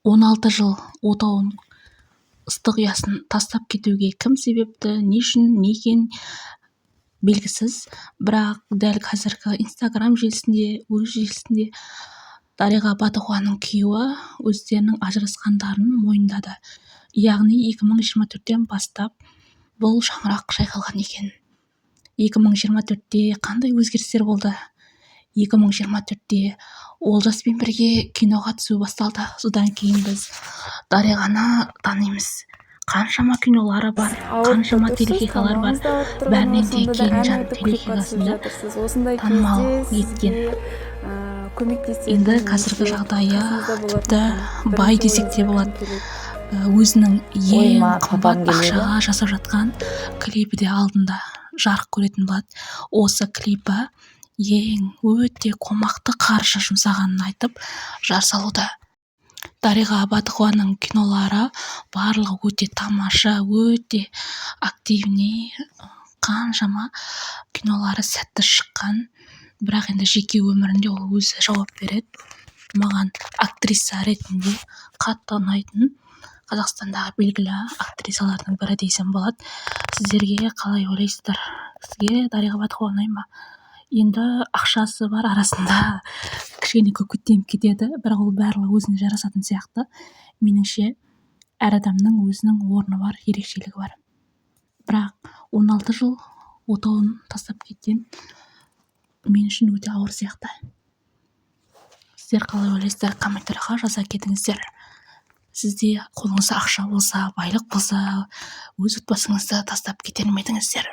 16 жыл отауын, ыстық ұясын тастап кетуге кім себепті, не үшін, не екені белгісіз. Бірақ дәл қазіргі Инстаграм желісінде, өз желісінде Дариға Бадықованың күйеуі өздерінің ажырасқандарын мойындады. Яғни 2024-тен бастап бұл шаңырақ шайқалған екен. 2024-те қандай өзгерістер болды? 2024-те Олжаспен бірге киноға түсу басталды. Содан кейін біз Дариғаны танимыз. Қаншама кинолары бар, Ауырып қаншама та тұрсыз, телехикаялар бар. тамағыңыз да ауырып тұрған, Бәрінен де сонда да ән Келінжан айтып клипқа түсіп телехикаясында жатырсыз. Осындай танымал кезде еткен. сізге көмектесетін Енді қазіргі немесе жағдайы қасыңызда болатын тіпті кім? бай Бірінші десек те ойыңызға кім болады. келеді? Өзінің ең Ойыма қымбат папам келеді. ақшаға жасап жатқан клипі де алдында жарық көретін болады. Осы клипі ең өте қомақты қаржы жұмсағанын айтып жар салуда. Дариға Бадықованың кинолары барлығы өте тамаша, өте активный, қаншама кинолары сәтті шыққан. Бірақ енді жеке өмірінде ол өзі жауап береді. Маған актриса ретінде қатты ұнайтын, Қазақстандағы белгілі актрисалардың бірі десем болады. Сіздерге қалай ойлайсыздар? Сізге Дариға Бадықова ұнай ма? Енді ақшасы бар, арасында кішкене көкеттеніп кетеді, бірақ ол барлығы өзіне жарасатын сияқты. Меніңше, әр адамның өзінің орны бар, ерекшелігі бар. Бірақ 16 жыл отауын тастап кеткен мен үшін өте ауыр сияқты. Сіздер қалай ойлайсыздар? Комментарийға жаза кетіңіздер. Сізде қолыңызда ақша болса, байлық болса, өз отбасыңызды тастап кетер ме едіңіздер?